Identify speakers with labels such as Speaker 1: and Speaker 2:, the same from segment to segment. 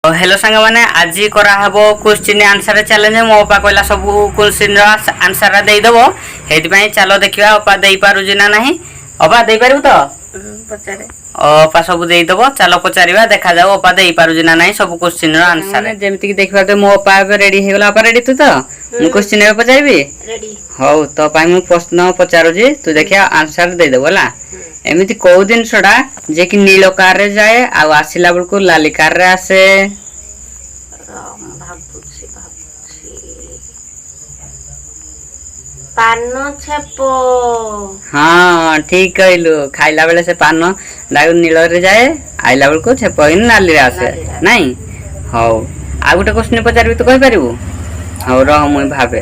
Speaker 1: Hello ସାଙ୍ଗମାନେ, ଆଜି କରାହବ କ୍ୱେଶ୍ଚିନ୍ ଆନ୍ସର ଚ୍ୟାଲେଞ୍ଜ। ମୋ ଅପା କହିଲା, ସବୁ କ୍ୱେଶ୍ଚିନ୍ର ଆନ୍ସର ଦେଇଦେବ। ସେଇଥିପାଇଁ ଚାଲ ଦେଖିବା, ଅପା ଦେଇପାରୁଛି ନା ନାହିଁ। ଅପା, ଦେଇପାରିବୁ ତ?
Speaker 2: ପଚାରେ।
Speaker 1: ଅପା ସବୁ ଦେଇଦେବ। ଚାଲ ପଚାରିବା, ଦେଖାଯାଉ ଅପା ଦେଇପାରୁଛି ନା ନାହିଁ ସବୁ କ୍ୱେଶ୍ଚିନ୍ର ଆନ୍ସର। ଯେମିତିକି ଦେଖିପାରୁଥିବେ, ମୋ ଅପା ଏବେ ରେଡି ହେଇଗଲା। ଅପା, ରେଡି ତୁ ତ? ମୁଁ କ୍ୱେଶ୍ଚିନ୍ ଏବେ ପଚାରିବି।
Speaker 2: ରେଡି।
Speaker 1: ହଉ, ତୋ ପାଇଁ ମୁଁ ପ୍ରଶ୍ନ ପଚାରୁଛି, ତୁ ଦେଖିବା ଆନ୍ସର ଦେଇଦେବୁ, ହେଲା? ଏମିତି କୋଉ ଜିନିଷଟା ଯେ କି ନୀଳ କାରରେ ଯାଏ ଆଉ ଆସିଲା ବେଳକୁ ଲାଲି କାରରେ ଆସେ?
Speaker 2: ମୁଁ ଭାବୁଛି, ଭାବୁଛି। ପାନ ଛେପ।
Speaker 1: ହଁ, ଠିକ କହିଲୁ। ଖାଇଲା ବେଳେ ସେ ପାନ ଡାକୁ ନୀଳରେ ଯାଏ, ଆଇଲା ବେଳକୁ ଛେପ ହେଇନି ନାଲିରେ ଆସେ।
Speaker 2: ନାଲିରେ ଆସେ।
Speaker 1: ନାଇଁ? ହଉ, ଆଉ ଗୋଟେ କ୍ୱେଶ୍ଚିନ୍ ପଚାରିବି, ତୁ କହିପାରିବୁ? ହଉ ରହ, ମୁଁ ଭାବେ।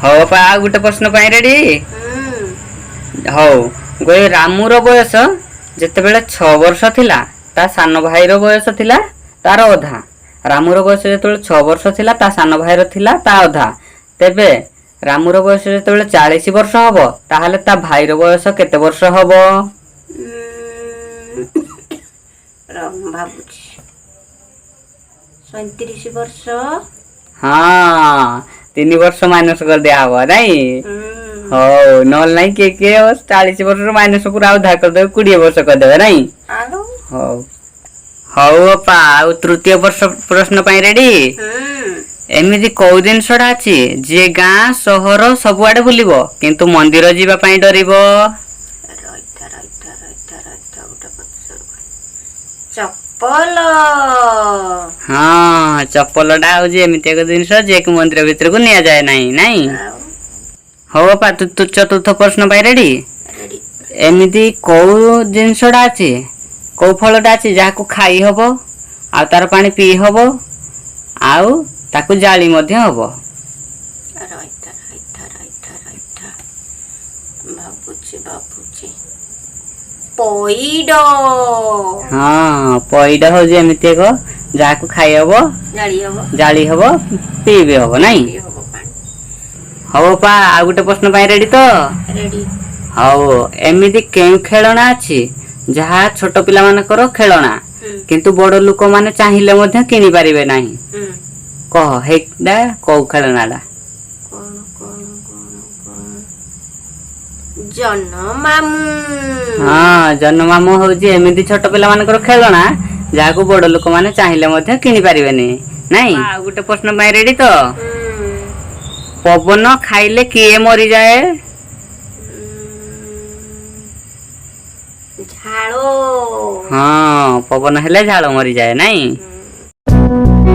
Speaker 1: ହଉ ବାପା, ଆଉ ଗୋଟେ ପ୍ରଶ୍ନ ପାଇଁ ରେଡି?
Speaker 2: ହୁଁ।
Speaker 1: ହଉ, କହିବି, ରାମୁର ବୟସ ଯେତେବେଳେ 6 ବର୍ଷ ଥିଲା, ତା ସାନ ଭାଇର ବୟସ ଥିଲା ତାର ଅଧା। ରାମୁର ବୟସ ଯେତେବେଳେ 6 ବର୍ଷ ଥିଲା, ତା ସାନ ଭାଇର ଥିଲା ତା ଅଧା। ତେବେ ରାମୁର ବୟସ ଯେତେବେଳେ 40 ବର୍ଷ ହବ, ତାହେଲେ ତା ଭାଇର ବୟସ କେତେ ବର୍ଷ ହବ?
Speaker 2: ରହ, ମୁଁ ଭାବୁଛି। 37 ବର୍ଷ।
Speaker 1: ହଁ, 3 ବର୍ଷ ମାଇନସ କରିଦିଆ ହବ, ନାଇଁ?
Speaker 2: ହୁଁ।
Speaker 1: ହଉ, ନହେଲେ ନାଇଁ କିଏ କିଏ 40 ବର୍ଷରୁ ମାଇନସ ପୁରା ଅଧା କରିଦେବେ, 20 ବର୍ଷ କରିଦେବେ, ନାଇଁ?
Speaker 2: ଆଉ।
Speaker 1: ହଉ ହଉ ଅପା, ଆଉ ତୃତୀୟ ବର୍ଷ ପ୍ରଶ୍ନ ପାଇଁ ରେଡି?
Speaker 2: ହୁଁ।
Speaker 1: ଏମିତି କୋଉ ଜିନିଷଟା ଅଛି ଯିଏ ଗାଁ ସହର ସବୁଆଡେ ବୁଲିବ, କିନ୍ତୁ ମନ୍ଦିର ଯିବା ପାଇଁ ଡରିବ?
Speaker 2: ରହିଥା, ରହିଥା, ରହିଥା, ରହିଥା, ଗୋଟେ ପଚାରୁ। ଚପଲ।
Speaker 1: ହଁ, ଚପଲଟା ହଉଛି ଏମିତି ଏକ ଜିନିଷ ଯିଏକି ମନ୍ଦିର ଭିତରକୁ ନିଆଯାଏ ନାହିଁ, ନାଇଁ?
Speaker 2: ଆଉ।
Speaker 1: ହଉ ବାପା, ତୁ ଚତୁର୍ଥ ପ୍ରଶ୍ନ ପାଇଁ ରେଡି?
Speaker 2: ରେଡି।
Speaker 1: ଏମିତି କୋଉ ଜିନିଷଟା ଅଛି, କୋଉ ଫଳଟା ଅଛି ଯାହାକୁ ଖାଇ ହବ ଆଉ ତାର ପାଣି ପିଇ ହବ ଆଉ ତାକୁ ଜାଳି ମଧ୍ୟ ହବ?
Speaker 2: ରହିଥା, ରହିଥା, ରହିଥା, ରହିଥା, ଭାବୁଛି, ଭାବୁଛି। ପଇଡ଼।
Speaker 1: ହଁ, ପଇଡ଼ ହଉଛି ଏମିତି ଏକ ଯାହାକୁ ଖାଇ ହବ,
Speaker 2: ଜାଳି ହବ।
Speaker 1: ଜାଳି ହବ, ପିଇ ବି ହବ, ନାଇଁ?
Speaker 2: ପିଇ ହବ ପାଣି।
Speaker 1: ହଉ ବାପା, ଆଉ ଗୋଟେ ପ୍ରଶ୍ନ ପାଇଁ ରେଡି ତ?
Speaker 2: ରେଡି।
Speaker 1: ହଉ, ଏମିତି କେଉଁ ଖେଳଣା ଅଛି ଯାହା ଛୋଟ ପିଲାମାନଙ୍କର ଖେଳଣା, କିନ୍ତୁ ବଡ ଲୋକମାନେ ଚାହିଁଲେ ମଧ୍ୟ କିଣି ପାରିବେ ନାହିଁ? କହ, ହେଇଟା କୋଉ ଖେଳଣାଟା?
Speaker 2: କଣ, କଣ, କଣ, କଣ? ଜହ୍ନ ମାମୁଁ।
Speaker 1: ହଁ, ଜହ୍ନ ମାମୁଁ ହଉଛି ଏମିତି ଛୋଟ ପିଲାମାନଙ୍କର ଖେଳଣା ଯାହାକୁ ବଡ ଲୋକମାନେ ଚାହିଁଲେ ମଧ୍ୟ କିଣି ପାରିବେନି, ନାଇଁ? ଆଉ ଗୋଟେ ପ୍ରଶ୍ନ ପାଇଁ ରେଡି ତ?
Speaker 2: ହୁଁ।
Speaker 1: ପବନ ଖାଇଲେ କିଏ ମରିଯାଏ?
Speaker 2: ଝାଳ।
Speaker 1: ହଁ, ପବନ ହେଲେ ଝାଳ ମରିଯାଏ, ନାଇଁ?
Speaker 2: ହୁଁ।